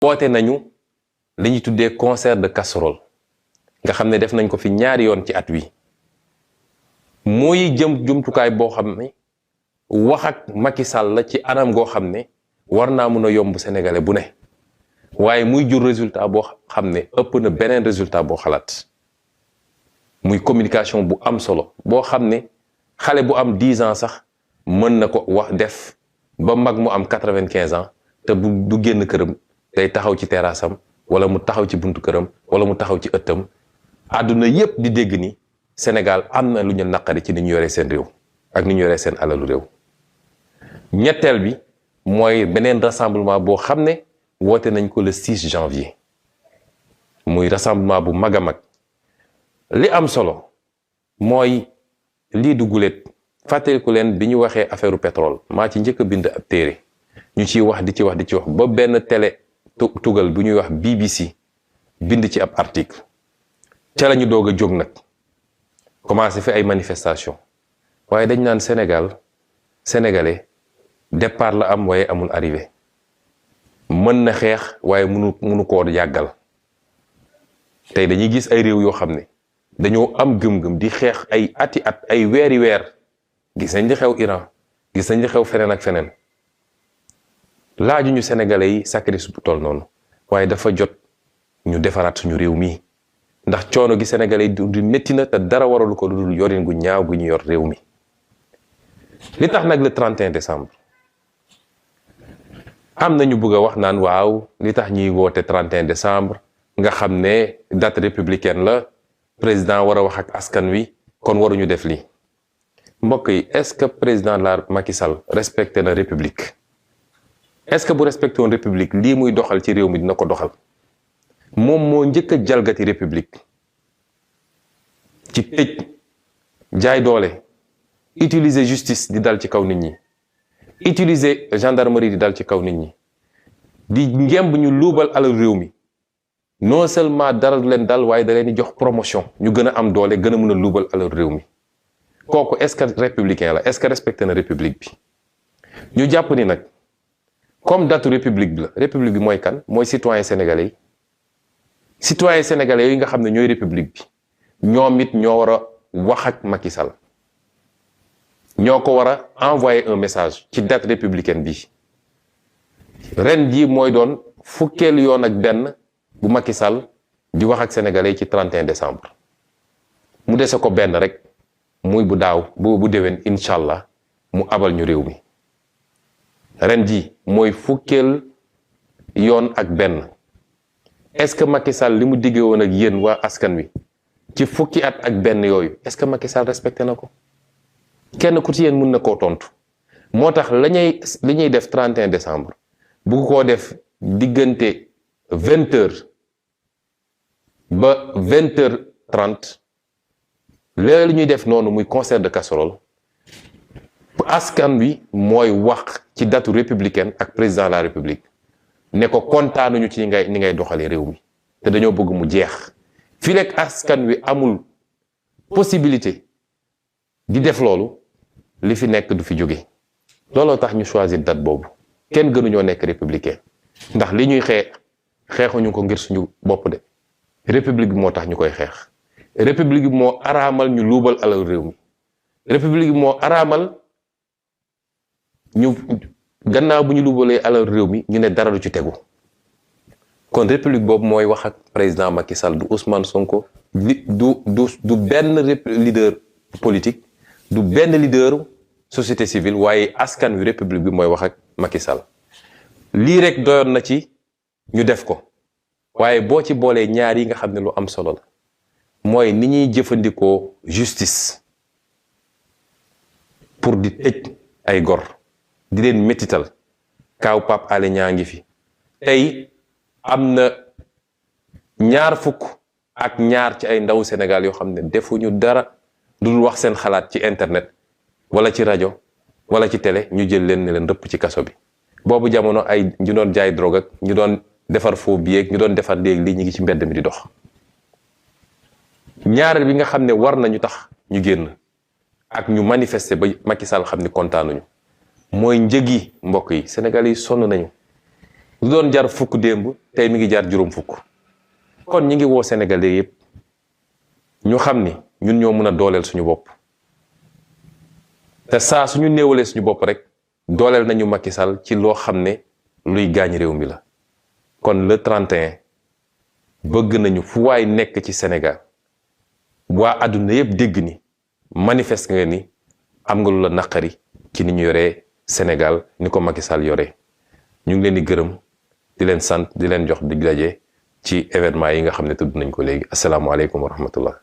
woote nañu li ñuy tuddee concert de casserole nga xam ne def nañ ko fi ñaari yoon ci at wi mooy jumtukaay boo xam ne wax ak Macky Sall la ci anam goo xam ne war naa mun a yomb sénégalais bu ne waaye muy jur résultat boo xam ne ëpp na beneen résultat boo xalaat muy communication bu am solo boo xam ne xale bu am 10 ans sax mën na ko wax def ba mag mu am 95 ans te du génn këram day taxaw ci terrassam wala mu taxaw ci buntu këram wala mu taxaw ci ëttam àdduna yépp di dégg ni Sénégal am na lu ñu naqari ci ni ñu yoree seen réew ak ni ñu yoree seen alalu réew. ñetteel bi mooy beneen rassemblement boo xam ne woote nañ ko le 6 janvier muy rassemblement bu mag a mag li am solo mooy lii du guléet fàttaliku leen bi ñu waxee affaire pétrole maa ci njëkk a bind ab téere ñu ciy wax di ci wax ba benn télé tugal bu ñuy wax BBC bind ci ab article ca la ñu doog a jóg nag commencé fi ay manifestation waaye dañ naan sénégalais départ la am waaye amul arrivé mën na xeex waaye munu koo yàggal tey dañuy gis ay réew yoo xam ne dañoo am gëm-gëm di xeex ay ati at ay weeri weer gis nañ li xew Iran gis nañ li xew feneen ak feneen laajuñu sénégalais yi sacrifice bu toll noonu waaye dafa jot ñu defaraat suñu réew mi ndax coono gi sénégalais yi di métti na te dara waralu ko lu dul yorin gu ñaaw gu ñu yor réew mi li tax nag le 31 décembre am na ñu bëgg a wax naan waaw li tax ñuy woote 31 décembre nga xam ne date républicaine la président war a wax ak askan wi kon waruñu def lii mbokk yi est-ce que président la Macky Sall respecté na république est-ce que bu respecté woon république lii muy doxal ci réew mi dina ko doxal moom moo njëkk a jalgati république ci tëj jaay doole utiliser justice di dal ci kaw nit ñi utiliser gendarmerie di dal ci kaw nit ñi di ngemb ñu luubal alal réew mi non seulement dara du leen dal waaye da leen di jox promotion ñu gën a am doole gën a mën a luubal alal réew mi kooku est-ce que républicain la est-ce que respecté na république bi ñu jàpp ni nag comme datu république bi la république bi mooy kan mooy citoyen sénégalais yi nga xam ne ñooy république bi ñoom it ñoo war a wax ak Macky Sall ñoo ko war a envoyer un message ci date républicaine bi ren jii mooy doon fukkeelu yoon ak benn bu Macky Sall di wax ak sénégalais ci 31 décembre mu dese ko benn rek muy bu daaw bu déwén incha allah mu abal ñu réew mi ren ji mooy fukkeel yoon ak benn est-ce que Macky Sall li mu diggee woon ak yéen waa askan wi ci fukki at ak benn yooyu est-ce que Macky Sall respecté na ko kenn ku ci yéen mun na koo tontu moo tax li ñuy def 31 décembre bugg koo def diggante 20h ba 20h30 léegi li ñuy def noonu muy concert de casserole askan wi mooy wax ci datu républicaine ak président de la république ne ko kontaanuñu ci ni ngay doxalee réew mi te dañoo bëgg mu jeex fii lekk askan wi amul possibilité di def loolu li fi nekk du fi jóge looloo tax ñu choisir date boobu kenn gënuñoo nekk républicain ndax li ñuy xeexuñu ko ngir suñu bopp de république bi moo tax ñu koy xeex république bi moo araamal ñu luubal alal réew mi république bi moo araamal ñu gannaaw bu ñu luubalee alal réew mi ñu ne dara du ci tegu kon république boobu mooy wax ak président Macky Sall du Ousmane Sonko du benn leader politique du benn leader société civile waaye askan wi république bi mooy wax ak Macky Sall lii rek doyoon na ci ñu def ko waaye boo ci boolee ñaar yi nga xam ne lu am solo la mooy ni ñuy jëfandikoo justice pour di tëj ay gor di leen métital kaaw Pape Alé Niang ngi fi tey am na 22 ci ay ndaw Sénégal yoo xam ne defuñu dara lu dul wax seen xalaat ci internet wala ci rajo wala ci télé ñu jël leen ne leen rëpp ci kaso bi boobu jamono ay ñu doon jaay drogue ak ñu doon defar faux billets ñu doon defar léegi lii ñu ngi ci mbedd mi di dox ñaareel bi nga xam ne war nañu tax ñu génn ak ñu manifester ba Macky Sall xam ni kontaanuñu mooy njëg yi mbokk yi Sénégal yi sonn nañu lu doon jar fukk démb tey mi ngi jar juróom fukk. kon ñi ngi woo Sénégalais yépp ñu xam ni ñun ñoo mën a dooleel suñu bopp te saa suñu néewalee suñu bopp rek dooleel nañu Macky Sall ci loo xam ne luy gaañ réew mi la. kon le 31 bëgg nañu fu waay nekk ci Sénégal waa àdduna yépp dégg ni manifeste nga ni am nga lu la naqari ci ni ñu yoree Sénégal ni ko Macky Sall yoree. ñu ngi leen di gërëm di leen sant di leen jox dig daje ci événement yi nga xam ne tudd nañ ko léegi asalaamaaleykum wa rahmatullah.